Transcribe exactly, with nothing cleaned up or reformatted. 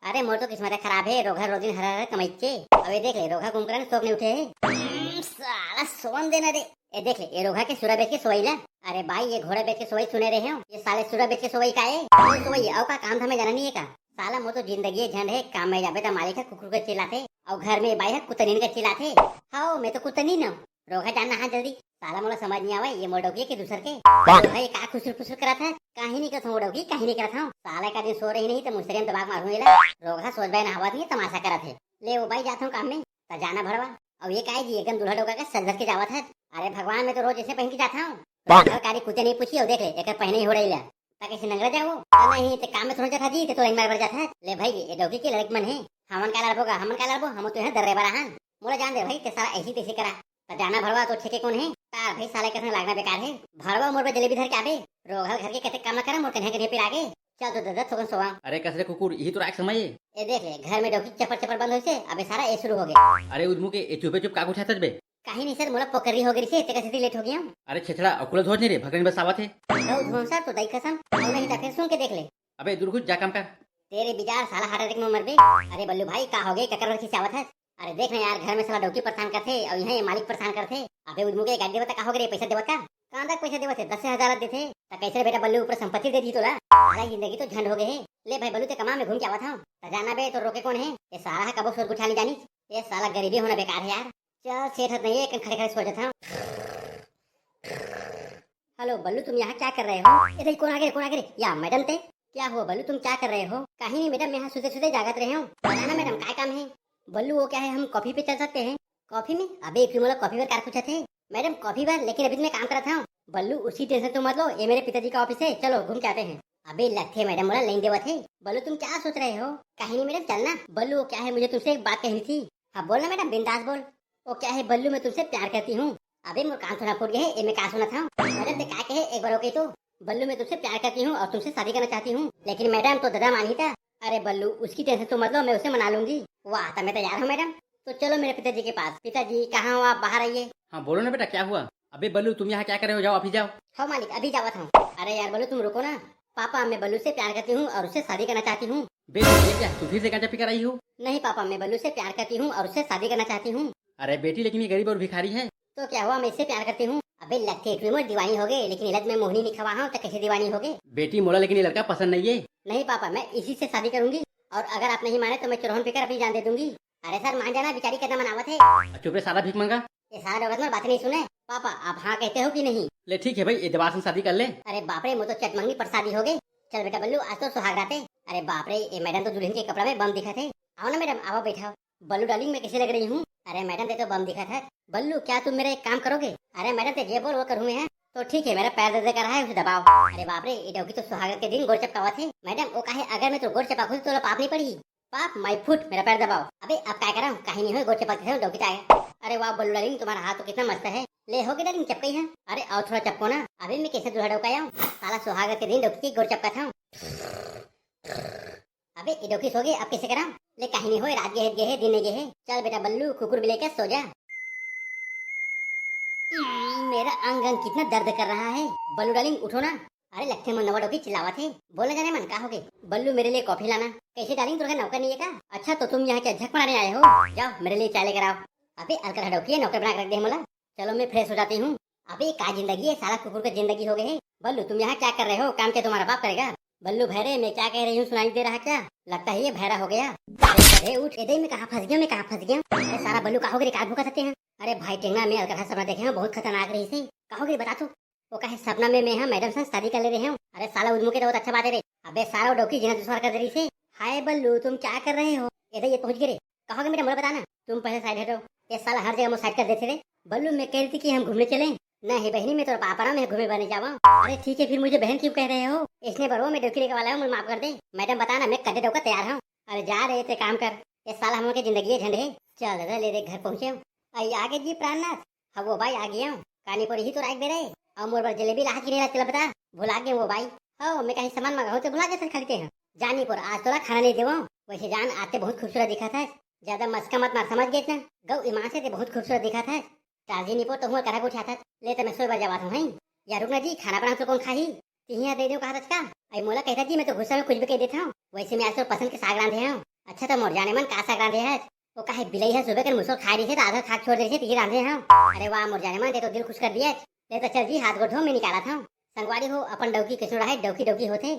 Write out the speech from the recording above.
अरे मोर तो किस्मत खराब हे, रोगहा रोज दिन हर हर कमाइचे। अब ये देख ले, रोगहा कुंभकर्ण सोक नहीं उठे हे। हम्म, साला सोन देना रे। ए देख ले, ये रोगहा के सुरा बेच के सोई ला। अरे भाई, ये घोड़ा बेच के सोई सुने रहे हो, ये साले सुरा बेच के सोई का ए? सोई, अउ का काम धाम में जाना नहीं है का? साला मोर तो जिंदगी झंड हे, काम में जाबे त मालिक ह कुकुर के चिल्लाथे, अउ घर में बाई ह कुतनीन के चिल्लाथे। हव, मैं तो कुतनीन हूँ। रोगहा जानना हाँ जल्दी। साला मोला समझ नहीं आवे, ये मोर डौकी के दूसर के। रोगहा ये का खुसुर फुसुर करत हे? काहे नहीं करत हूँ डौकी, काहे नहीं करत हूँ। साला का दिन सो रही नहीं तो मुस्तरी में दबाक मारूँ एला। रोगहा सोच बाय नहावत नहीं, तमाशा करत हे। ले वो बाई जात हूँ काम में, त जाना भड़वा। अउ ये काय जी एकदम दूल्हा डौका के सज धज के जावत हे। अरे भगवान, मैं तो रोज ऐसे पहन के जाता हूँ। रोगहा कारी कुत्ते नहीं पूछी, अउ देख ले, एकर पहने ही हो रही ला। त कइसे नंगरा जावो? त नहीं, ते काम में थोड़ा जाथा जी, ते तो लाइन मार बर जाथा। ले भाई, ये डौकी के लड़क मन हे। हमन का लड़बो गा, हमन का लड़बो, हम तो यहाँ दर्रे बर आहन। मोला जान दे भाई, ते सारा ऐसी तैसी करा। त जाना भड़वा, तो ठेके कौन हे? तार भाई, साले के संग लागना बेकार हे। भड़वा मोर बर जलेबी धर के आबे। रोगहा घर के कते काम न करा, मोर कन्हे कन्हे पिरा गे। चल तो ददा थोकन सोवा। अरे कस रे कुकुर, यही तो राख समय हे। ए देख ले, घर में डौकी चपर चपर बंद होइसे, अबे सारा ए शुरू हो गया। अरे उदमू के, ए चुपे चुप का गुठाथस बे? काहे नहीं सर, मोला पोकरी हो गई से, तेकर सेती लेट हो गया हूँ। अरे छेछड़ा, अकुला धोज नहीं रे, भगन बस आवत हे। गौ धोम सर तो दई कसम, अउ नहीं त फिर सुन के देख ले। अबे दूर कुछ जा काम कर। तेरे बिजार साला हार्ट अटैक में मरबे। अरे बल्लू भाई, का हो गए, ककर बर खिसियावत हस? अरे देख ना यार, घर में साला डौकी परेशान करथे, अउ यहाँ ये मालिक परेशान करथे। अबे उदमू के गाड़ी देवत का हो गए रे, पैसा देवत का? कांदा के पैसा देवत हे, दस हजार देथे। त कैसे रे बेटा बल्लू, ऊपर संपत्ति दे दी तोला? साला जिंदगी तो झंड हो गए हे। ले भाई बल्लू, ते कमा में घूम के आवत हूँ। त जाना बे, तो रोके कौन हे? ये साला ह कबो सोच गुठा नहीं जानी। ये साला गरीबी होना बेकार है यार। चल सेठ हत नहीं है, एक खड़े खड़े सो जाता हूँ। हेलो बल्लू, तुम यहाँ क्या कर रहे हो? ए दाई, कौन आ गए, कौन आ गए? या मैडम ते? क्या हुआ बल्लू, तुम क्या कर रहे हो? कहीं नहीं मैडम, मैं यहाँ सुते सुते जागत रहे हूँ। बताना मैडम, काय काम है? बल्लू, वो क्या है, हम कॉफी पे चल सकते हैं? कॉफी में? अबे एक मोला कॉफी बर कार पूछत हे? मैडम कॉफी बर, लेकिन अभी तो मैं काम करत हूँ। बल्लू, उसकी टेंशन तो मत लो, ये मेरे पिताजी का ऑफिस है, चलो घूम के आते हैं। अबे लगथे मैडम मोला लाइन देवत हे। बल्लू, तुम क्या सोच रहे हो? कहीं नहीं मैडम, चलना। बल्लू, वो क्या है, मुझे तुमसे एक बात कहनी थी। हाँ बोल ना मैडम, बिंदास बोल। वो क्या है बल्लू, मैं तुमसे प्यार करती हूँ। अबे मोर कान थोड़ा फूट गए है, एमे का सुनत हूँ? मैडम ते का कहे, एक बार ओके तो। बल्लू, मैं तुमसे प्यार करती हूँ और तुमसे शादी करना चाहती हूँ। लेकिन मैडम तो दादा मानही था। अरे बल्लू, उसकी टेंशन तो मत लो, मैं उसे मना लूंगी। वाह, तब मैं तैयार हूँ मैडम। तो चलो मेरे पिताजी के पास। पिताजी, कहाँ हो आप, बाहर आइए। हाँ बोलो ना बेटा, क्या हुआ? अबे बल्लू, तुम यहाँ क्या कर रहे हो, जाओ अभी जाओ। हो मालिक, अभी जावत हूँ। अरे यार बल्लू, तुम रुको ना। पापा, मैं बल्लू से प्यार करती हूँ और उससे शादी करना चाहती हूँ। बे ये क्या, तू फिर से गांजा पीकर आई हो? नहीं पापा, मैं बल्लू से प्यार करती हूँ और उससे शादी करना चाहती हूँ। अरे बेटी, लेकिन ये गरीब और भिखारी है। तो क्या हुआ, मैं इससे प्यार करती हूँ। अबे लगथे एक मोर दीवानी हो गए, लेकिन इलाज में मोहनी नहीं खवा हूँ तो कैसे दीवानी हो गए? बेटी मोला लेकिन ये लड़का पसंद नहीं है। नहीं पापा, मैं इसी से शादी करूंगी और अगर आप नहीं माने तो मैं चुरहन पीकर अपनी जान दे दूंगी। अरे सर मान जाना, बेचारी कितना मनावत है। चुप रे साला भीख मंगा। ये सारा डोगत में बात नहीं सुने। पापा, आप हाँ कहते हो कि नहीं? ले ठीक है भाई, ये दवा से शादी कर ले। अरे बाप रे, मैं तो चटमंगनी पर शादी हो गई। चल बेटा बल्लू, आज तो सुहाग रात है। अरे बाप रे, ये मैडम तो दुल्हन के कपड़ा में बम दिखत है। आओ ना मैडम, आओ बैठाओ। बल्लू डार्लिंग, मैं कैसे लग रही हूँ? अरे मैडम, ते तो बम दिखत है। बल्लू, क्या तुम मेरा एक काम करोगे? अरे मैडम, ते जे बोल वो करूँ मैं, हाँ? तो ठीक है, मेरा पैर दर्द कर रहा है, उसे दबाओ। अरे बाप रे, ये डौकी तो सुहागरात के दिन गोड़ चपकावत है। मैडम, वो काहे, अगर मैं तो गोड़ चपकाहूँ तो पाप नहीं पड़ी? पाप my foot, मेरा पैर दबाओ। अबे अब काय करां, कहीं नहीं होय, गोड़ चपक देते हो, डौकी तो आया। अरे वाह बल्लू डार्लिंग, तुम्हारा हाथ तो कितना मस्त है। ले हो गए डार्लिंग, चपकई है। अरे आओ थोड़ा चपको ना। अबे मैं कैसे दूल्हा डौका आऊं, साला सुहागरात के दिन डौकी के गोड़ चपका था। अबे ये डौकी सो गए, अब कैसे करां? ले कहीं नहीं होय, रात गए है, गए है, दिन नहीं गए है। चल बेटा बल्लू, कुकुर बिलाई के सो जा। हम्म, मेरा अंग अंग कितना दर्द कर रहा है। बल्लू डार्लिंग उठो ना। अरे लगथे मोर नवा डौकी चिल्लावत हे। बोल ना जाने मन का हो गए। बल्लू मेरे लिए कॉफी लाना। कैसे डार्लिंग, तोर नौकर नहीं है का? अच्छा तो तुम यहाँ क्या झक मारने आए हो? जाओ मेरे लिए चाय लेकर आओ। अबे अलकर डौकी है, नौकर बना के रख दे मोला। चलो मैं फ्रेश हो जाती हूँ। अबे का जिंदगी है, साला कुकुर का जिंदगी हो गई है। बल्लू तुम यहाँ क्या कर रहे हो, काम क्या तुम्हारा बाप करेगा? बल्लू भैरे, मैं क्या कह रही हूँ सुनाई दे रहा क्या? लगता है ये भैरा हो गया। अरे उठ, ए दे मैं कहाँ फंस गया, मैं कहाँ फंस गया? अरे सारा बल्लू का हो गया, का भूखा सकते हैं? अरे भाई टेंगना, मैं अलकर सपना देखे हूँ, बहुत खतरनाक रही से। का हो गया बता तू। वो कहे सपना में मैं हाँ मैडम से शादी कर ले रहे हूँ। अरे साला उदमू के तो बहुत अच्छा बात है रे। अबे सारा वो डौकी जीना दुश्वार कर दे रही से। हाय बल्लू तुम क्या कर रहे हो? इधर ये पहुंच गए रे। कहोगे मैडम, बोला बताना। तुम पहले साइड हटो। ये साला हर जगह मुझे साइड कर देते रे। बल्लू मैं कह रही थी कि हम घूमने चलें। नहीं बहनी, मैं तो पापा ना, मैं घूमे बने जावा। अरे ठीक है, फिर मुझे बहन क्यों कह रहे हो? इसने बड़ो मैं डौकी लेके वाला हूँ, मुझे माफ कर दे। मैडम बताना, मैं कदे डौका तैयार हूँ। अरे जा रे, ते काम कर। ये साला हम लोग की जिंदगी है झंड है। चल दादा, ले रे घर पहुंचे हम। आई आगे जी प्राणनाथ। हाँ वो भाई आ गया हूँ। कानी पर ही तो राख दे रहे। और मोर बर जलेबी लाहा कि नहीं लाहा, चला बता। भुला गए वो भाई। हो, मैं कहीं सामान मंगाओ तो भुला गए खाली ते हैं। जानी पर आज तोला खाना नहीं देवो। वैसे जान, आते बहुत खूबसूरत दिखा था। ज्यादा मस्का मत मार, समझ गए ना? गौ ईमान से ते बहुत खूबसूरत दिखा था। राजी निपो तो हुआ करा उठा था। ले तो मैं सोए बर जावा था, हैं? या रुकना जी, खाना बना तो कौन खाही? तिहिया दे दो कहा था का? आई मोला कहता जी, मैं तो गुस्सा में कुछ भी कह देता हूँ। वैसे मैं आज तो पसंद के साग रांधे हूँ। अच्छा, त मोर जाने मन का साग रांधे हस? ओ काहे, बिलई ह सुबह कर मुसर खा रही थे, त आधा खा के छोड़ दे रही थे, तिही रांधे हंव। अरे वाह मोर जाने मन, ते तो दिल खुश कर दिया। ले त चल जी, हाथ गोड़ धो, मैं निकालत हंव। संगवारी हो, अपन डौकी कइसनो रहे, डौकी डौकी होथे।